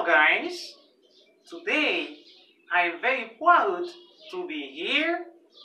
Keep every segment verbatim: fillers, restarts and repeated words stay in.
Guys, today I am very proud to be here.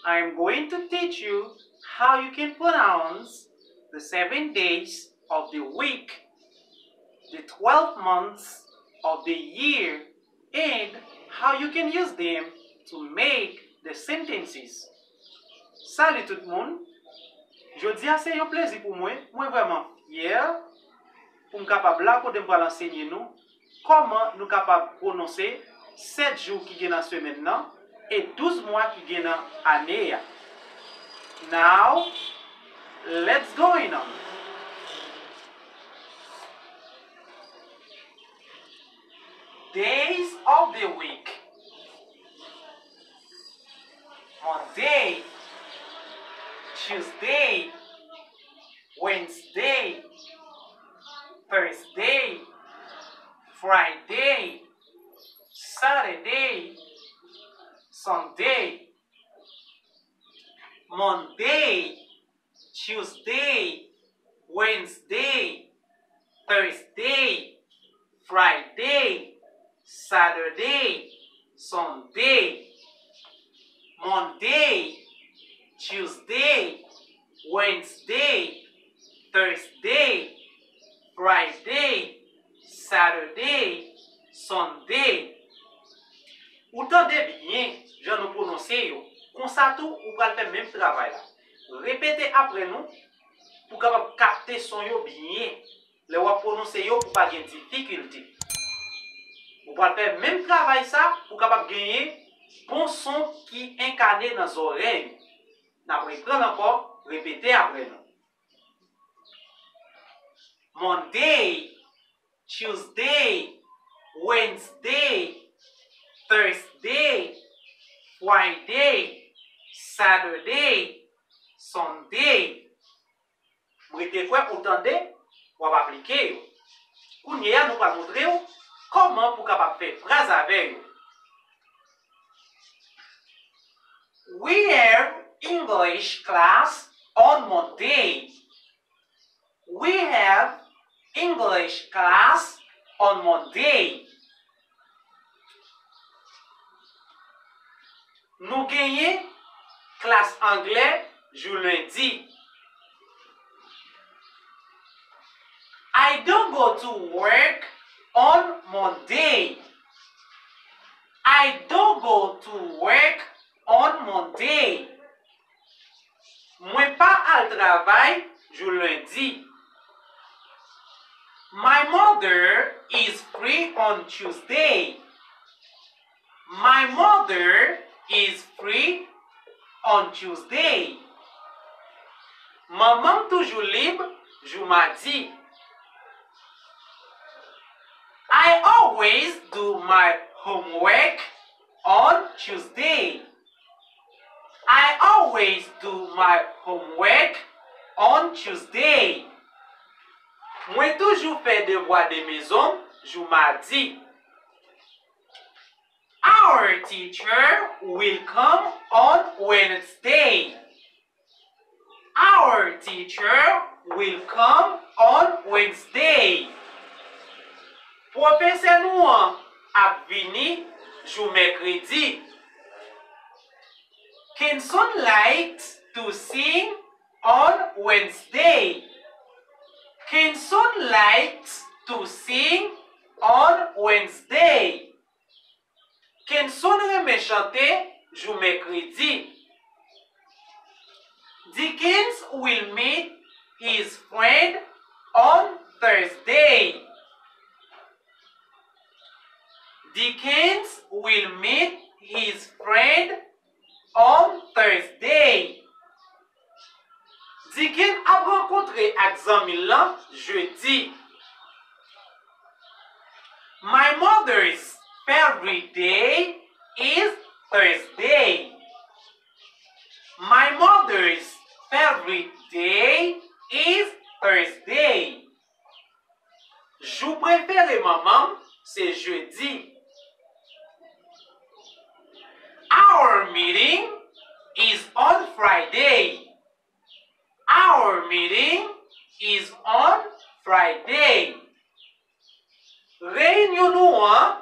I am going to teach you how you can pronounce the seven days of the week, the twelve months of the year, and how you can use them to make the sentences. Salut tout moun! Jodi a se yon plezi pou mwen, mwen vrèman fyè pou m kapab la kote m pral ansenye nou kòman nou kapab pwononse sèt jou ki gen nan semèn nan e douz mwa ki gen nan ane a. Now, let's going on. Days of the week. Monday, Tuesday, Wednesday, Thursday, Friday, Saturday, Sunday. Monday, Tuesday, Wednesday, Thursday, Friday, Saturday, Sunday. Monday, Tuesday, Wednesday, Thursday, Friday, Saturday, Sunday. Ou tande byen jan nou pwononse yo. Konsa tou, ou pral fè menm travay la. Repete apre nou pou w kapab kapte son yo byen lè w ap pwononse yo pou w pa gen difikilte. Ou pral fè menm travay sa pou w kapab genyen bon son ki enkane nan zòrèy ou. N ap reprann ankò, repete apre nou. Monday, Tuesday, Wednesday, Thursday, Friday, Saturday, Sunday. M rete kwè ou tande, w ap aplike yo. Kounye a, nou pral montre w kòman pou w kapab fè fraz avè yo. We have English class on Monday. We have English class on Monday. Nou genyen klas anglè jou lendi. I don't go to work on Monday. I don't go to work on Monday. Mwen pa al travay jou lendi. My mother is free on Tuesday. My mother is free on Tuesday. Manman m toujou lib jou madi. I always do my homework on Tuesday. I always do my homework on Tuesday. Mwen toujou fè devwa de mezon m jou madi. Our teacher will come on Wednesday. Our teacher will come on Wednesday. Pwofesè nou an ap vini jou mèkredi. Kenson likes to sing on Wednesday. Kenson likes to sing on Wednesday. Kenson renmen chante jou mèkredi. Dickens will meet his friend on Thursday. Dickens will meet his friend on Thursday. Dickens ap rankontre ak zanmi l lan jedi. My mother's favorite day is Thursday. My mother's favorite day is Thursday. Jou prefere manman m se jedi. Our meeting is on Friday. Our meeting is on Friday. Reyinyon nou an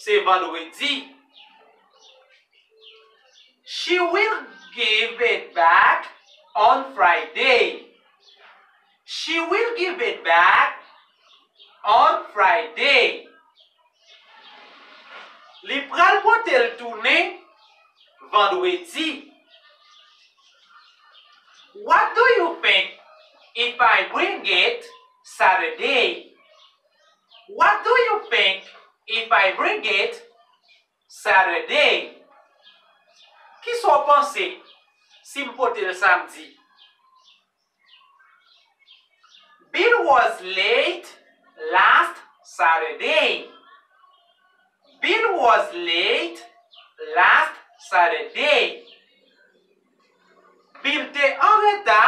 se vandredi. She will give it back on Friday. She will give it back on Friday. Li pral pote l tounen vandredi. What do you think if I bring it Saturday? What do you think if I bring it Saturday? Kisa w panse si m pote l samdi? Bill was late last Saturday. Bill was late last Saturday. Bill te an reta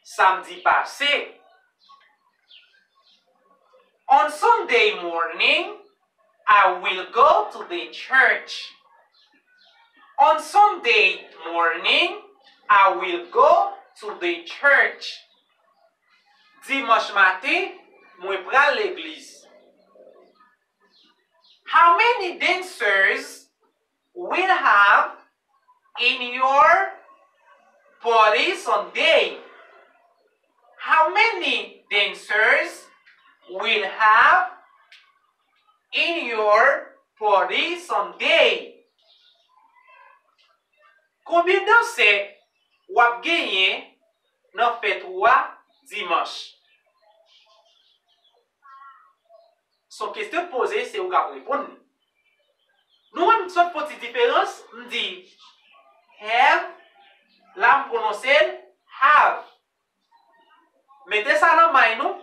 samdi pase. On Sunday morning, I will go to the church. On Sunday morning, I will go to the church. Dimanch maten, mwen pral legliz. How many dancers will have in your party Sunday? How many dancers will have in your party Sunday? Konbyen dansè w ap genyen nan fèt ou a dimanch? Se yon kesyon k poze, se ou k ap reponn li. Nou wè m sot fè yon ti diferans, m di have, la m pwononse l have. Mete sa nan may nou,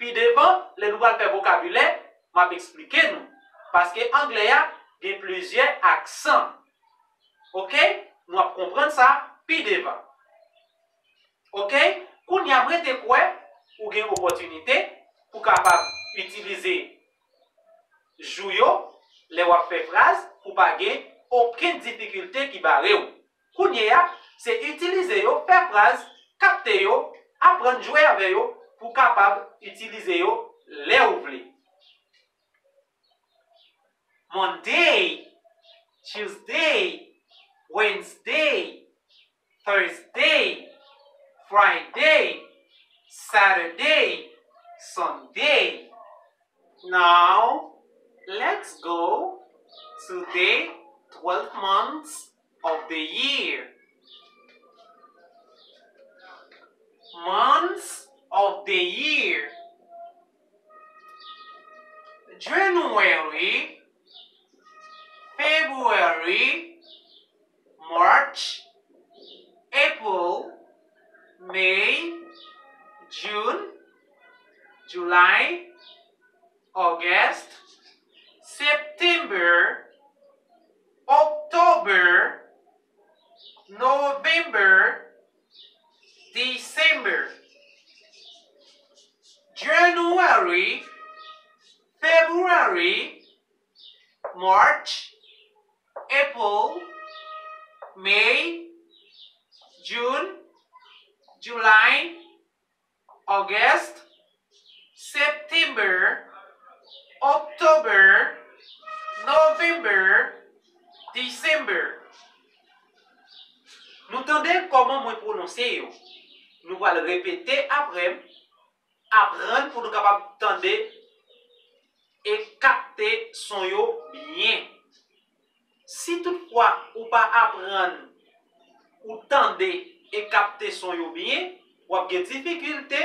pi devan, lè nou pral fè vokabilè, m ap eksplike nou. Paske anglè a gen plizyè aksan. Oke? Nou ap konprann sa pi devan. Oke? Kounye a, m rete kwè ou gen opòtinite pou kapab itilize jou yo lè w ap fè fraz pou pa gen okenn difikilte ki bare w. Kounye a, se itilize yo, fè fraz, kapte yo, aprann jwe avè yo pou kapab itilize yo lè ou vle. Monday, Tuesday, Wednesday, Thursday, Friday, Saturday, Sunday. Now, let's go to the twelve months of the year. Months of the year. January, February, March, April, May, June, July, August, September, October, November, December, January, February, March, April, May, June, July, August, September, October, November, December. Nou tande kòman mwen pwononse yo. Nou pral repete apre m, aprann pou nou kapab tande e kapte son yo byen. Si toutfwa ou pa aprann ou tande e kapte son yo byen, w ap gen difikilte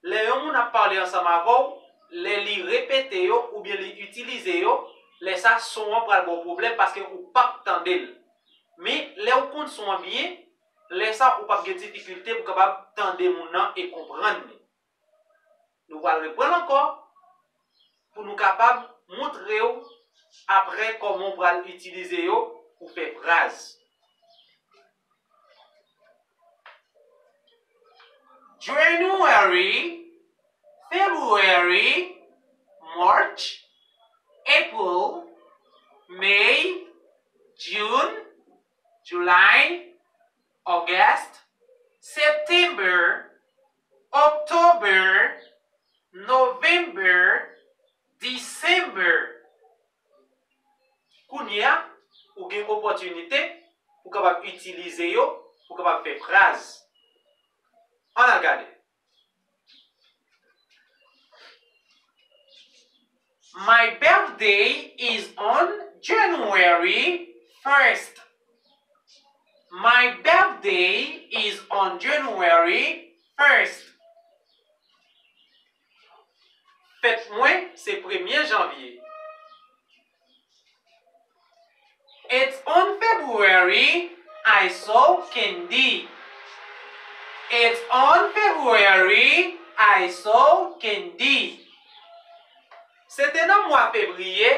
lè yon moun ap pale ansanm avè w, lè li repete yo oubyen li itilize yo, lè sa son an pral ba w pwoblèm paske ou p ap tande l. Men, lè w konn son an byen, lè sa ou p ap gen difikilte pou kapab tande moun nan e konprann li. Nou pral reprann ankò pou nou kapab montre w apre kòman w pral itilize yo pou fè fraz. January, February, March, April, May, June, July, August, September, October, November, December. Kounye a, ou gen opòtinite pou kapab itilize yo, pou kapab fè fraz. Ann al gade. My birthday is on January first. My birthday is on January first. Fèt mwen se premye janvye. It's on February I saw Candy. It's on February I saw Candy. Se te nan mwa fevriye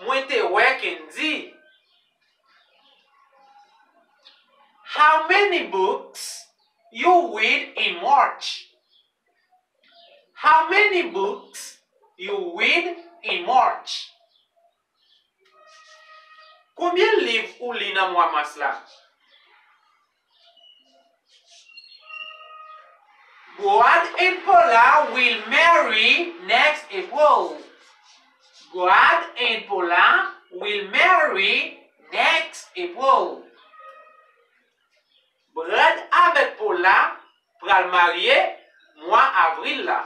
mwen te wè Candy. How many books you read in March? How many books you read in March? Konbyen liv ou li nan mwa mas la? Brad and Paula will marry next April. Brad and Paula will marry next April. Brad avèk Paula pral marye mwa avril la.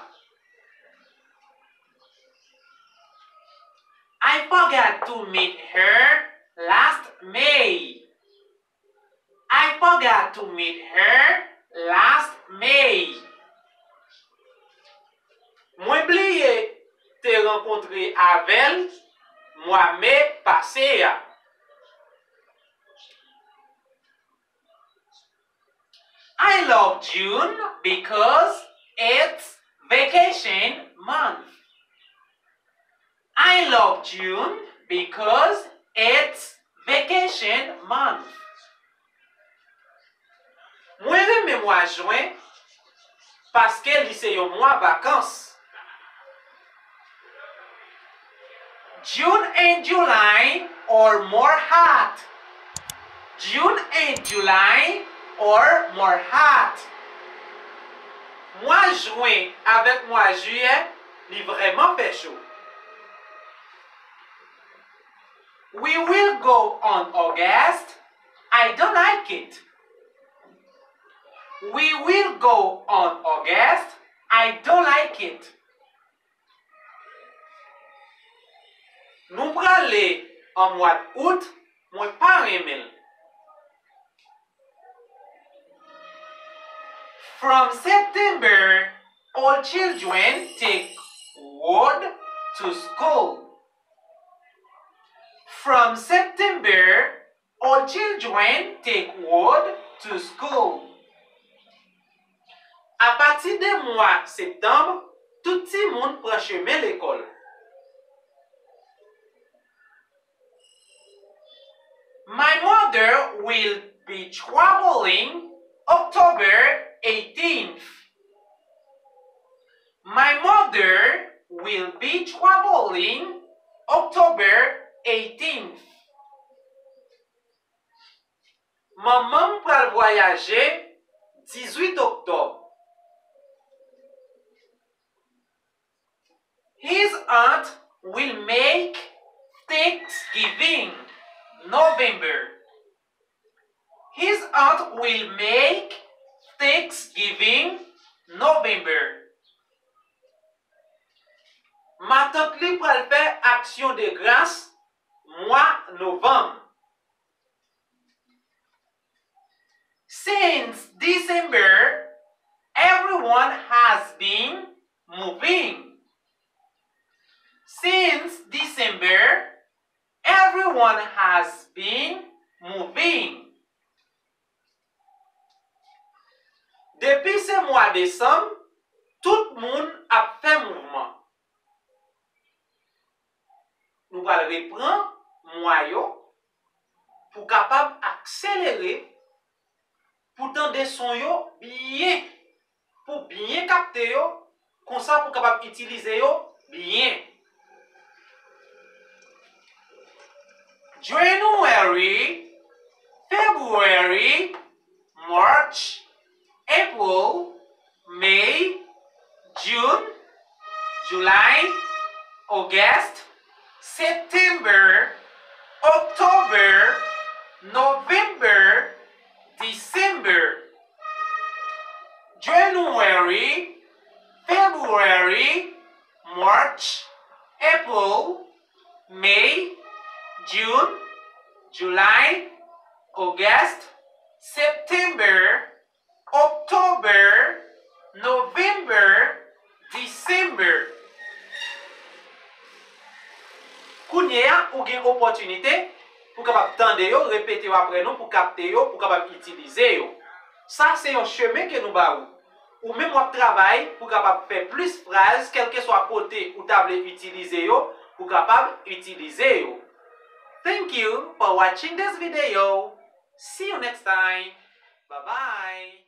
I forgot to meet her last May. I forgot to meet her last May. Mwen bliye te rankontre avè l mwa me pase a. I love June because it's vacation month. I love June because it's vacation month. Mwen renmen mwa jen paske li se yon mwa vakans. June and July are more hot. June and July are more hot. Mwa jen avèk mwa jiyè, li vrèman fè cho. We will go on August. I don't like it. We will go on August. I don't like it. Nou prale an mwa out, mwen pa renmen l. From September, all children take road to school. From September, all children take road to school. Apati de mwa septanm, tout timoun pran chemen lekòl. My mother will be traveling October eighteenth. My mother will be traveling October eighteenth. Manman m pral vwayaje dizuit oktòb. His aunt will make Thanksgiving November. His aunt will make Thanksgiving November. Matant li pral fè aksyon de gras mwa novanm. Since December, everyone has been moving. Since December, everyone has been moving. Depi se mwa desanm, tout moun ap fè mouvman. Nou pral repran mwa yo pou kapab akselere, pou tande son yo byen, pou byen kapte yo, konsa pou kapab itilize yo byen. January, February, March, April, May, June, July, August, September, October, November, December, January, February, March, April, May, June, July, August, September, October, November, December. Kounye a, ou gen opòtinite pou kapab tande yo, repete yo apre nou, pou kapte yo, pou kapab itilize yo. Sa se yon chemen ke nou ba ou. Ou menm w ap travay pou kapab fè plis fraz, kèlkeswa kote ou ta vle itilize yo, pou kapab itilize yo. Thank you for watching this video. See you next time. Bye bye.